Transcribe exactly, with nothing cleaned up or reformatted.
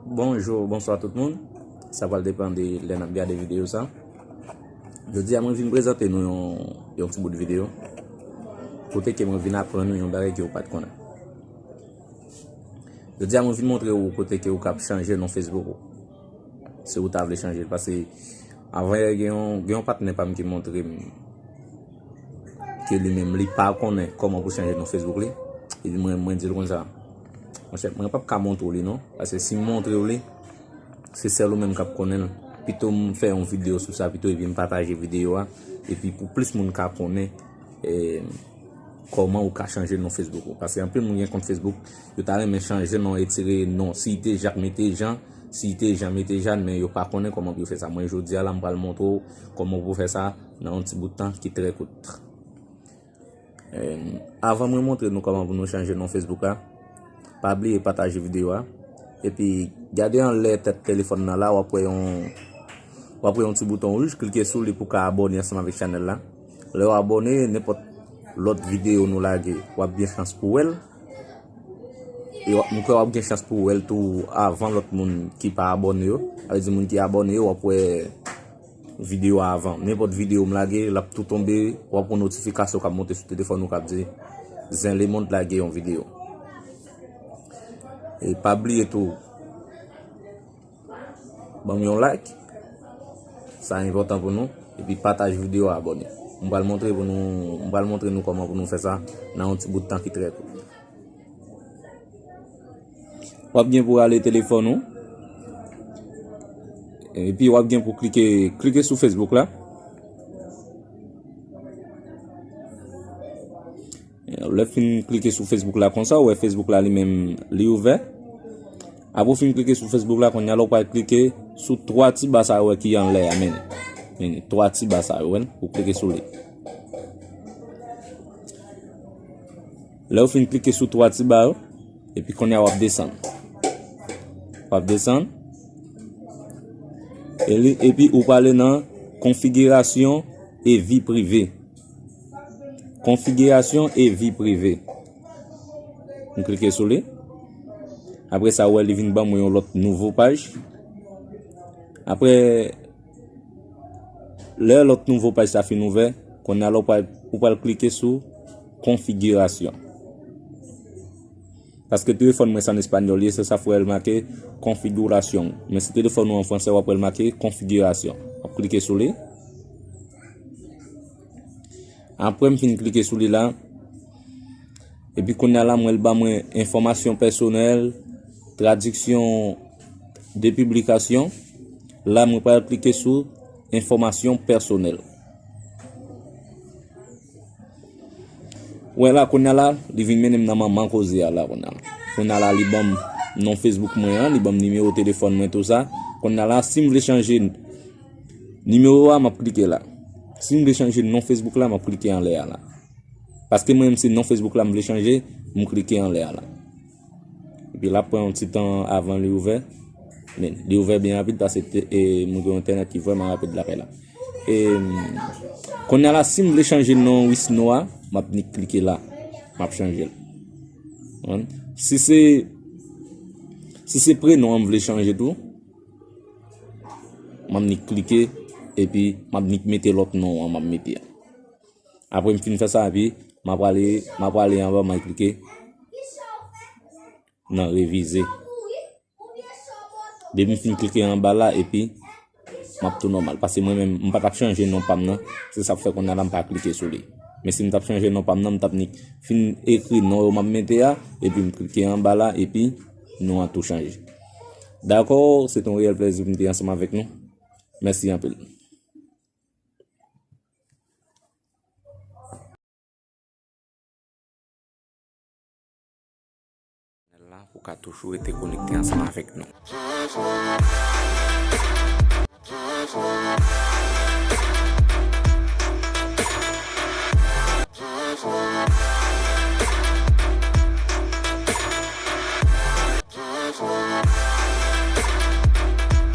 Bonjou, bonswa tout moun. Sa pral depann de lè n ap gade videyo sa. Jodi a mwen vin prezante nou yon, yon ti bout videyo kote ke mwen vin aprann nou yon bagay ke ou pa t konnen. Jodi a mwen vin montre ou kote ke ou kab chanje non Facebook ou. Si ou ta vle chanje l, paske avan yè gen yon, gen yon patnè pa m ki montre m ke li menm li pa konnen kòman pou chanje non Facebook li. Epi mwen, mwen di l konsa, monchè, mwen p ap ka montre w li non, paske si m montre w li, se sèl ou menm k ap konnen l. Pito m fè yon videyo sou sa pito, epi m pataje videyo a, epi pou plis moun ka konnen, eh, kòman ou ka chanje non Facebook ou. Paske anpil moun gen kont Facebook, yo ta renmen chanje non, retire non. Si te Jak, mete Jan, si te Jan, mete Jàn, men yo pa konnen kòman pou yo fè sa. Mwen, jodi a la, m pral montre w kòman pou fè sa nan yon ti bout tan ki trè kout. Eh, avan mwen montre nou kòman pou nou chanje non Facebook la, pa bliye pataje videyo a. Epi, gade anlè tèt telefòn nan la, w ap wè yon, w ap wè yon ti bouton wouj, klike sou li pou w ka abòne ansanm avèk chanèl la. Lè w abòne, nenpòt lòt videyo nou lage, w ap gen chans pou w wè l. E w ap, m kwè w ap gen chans pou w wè l tou avan lòt moun ki pa abòne yo. Sa vle di moun ki abòne yo, w ap wè videyo a avan. Nenpòt videyo m lage, l ap tou tonbe, w ap wè notifikasyon k ap monte sou telefòn ou k ap di, Zen Lemond lage yon videyo. E pa bliye tou, ban m yon like, sa enpòtan pou nou, epi pataje videyo a, abòne. M pral montre pou nou, m pral montre nou kòman pou nou fè sa nan yon ti bout tan ki trè kout. W ap gen pou rale telefòn ou. Epi w ap gen pou klike, klike sou Facebook la. Lè w fin klike sou Facebook la konsa, ou wè Facebook la li menm li ouvè. Apre w fin klike sou Facebook la, kounye a la w pral klike sou twa ti ba sa yo wè ki anlè a, men. Men, twa ti ba sa yo, wè, ou klike sou li. Lè w fin klike sou twa ti ba yo, epi kounye a w ap desann. W ap desann. E li, epi ou prale nan konfigirasyon e vi prive. Konfigirasyon e vi prive. M klike sou li. Apre sa, ou wè li vin ban mwen yon lòt nouvo paj. Apre, lè lòt nouvo paj sa fin ouvè, kounye a la ou pral, ou pral klike sou konfigirasyon. Paske telefòn mwen se an espanyòl ye, se sa fè l make konfigirasyon. Men si telefòn ou an fransè, w ap wè l make konfigirasyon. W ap klike sou li. Apre m fin klike sou li la, epi kounye a la, mwen, l ban mwen enfòmasyon pèsonèl, tradiksyon de piblikasyon. La, mwen pral klike sou enfòmasyon pèsonèl. Wè la, kounye a la, li vin mennen m nan manman koze a la, kounye a la. Kounye a la, li ban m non Facebook mwen an, li ban m nimewo telefòn mwen, tou sa. Kounye a la, si m vle chanje nimewo a, m ap klike la. Si m vle chanje non Facebook la, m ap klike anlè a la. Paske mwen menm se non Facebook la m vle chanje, m klike anlè a la. Epi l ap pran yon ti tan avan li ouvè. Men, li ouvè byen rapid paske te, e, mwen gen yon entènèt ki vrèman rapid lakay la. E, kounye a la, si m vle chanje non Wisno a, m ap nik klike la. M ap chanje l. Konprann? Si se, si se prenon an m vle chanje tou, m ap nik klike, epi m ap nik mete lòt non an m ap mete a. Apre m fin fè sa, epi m ap prale, m ap prale anba, m ap klike nan revize. Depi m fin klike anba la, epi m ap tou nòmal. Paske mwen menm, m pa t ap chanje non pa m nan. Se sa k fè kounye a la m pa klike sou li. Men si m t ap chanje non pa m nan, m t ap nik fin ekri non yo m ap mete a, epi m klike anba la, epi non an tou chanje. Dakò, se te yon reyèl plèzi pou m te ansanm avèk nou. Mèsi anpil. La pou ka toujou rete konekte ansanm avèk nou.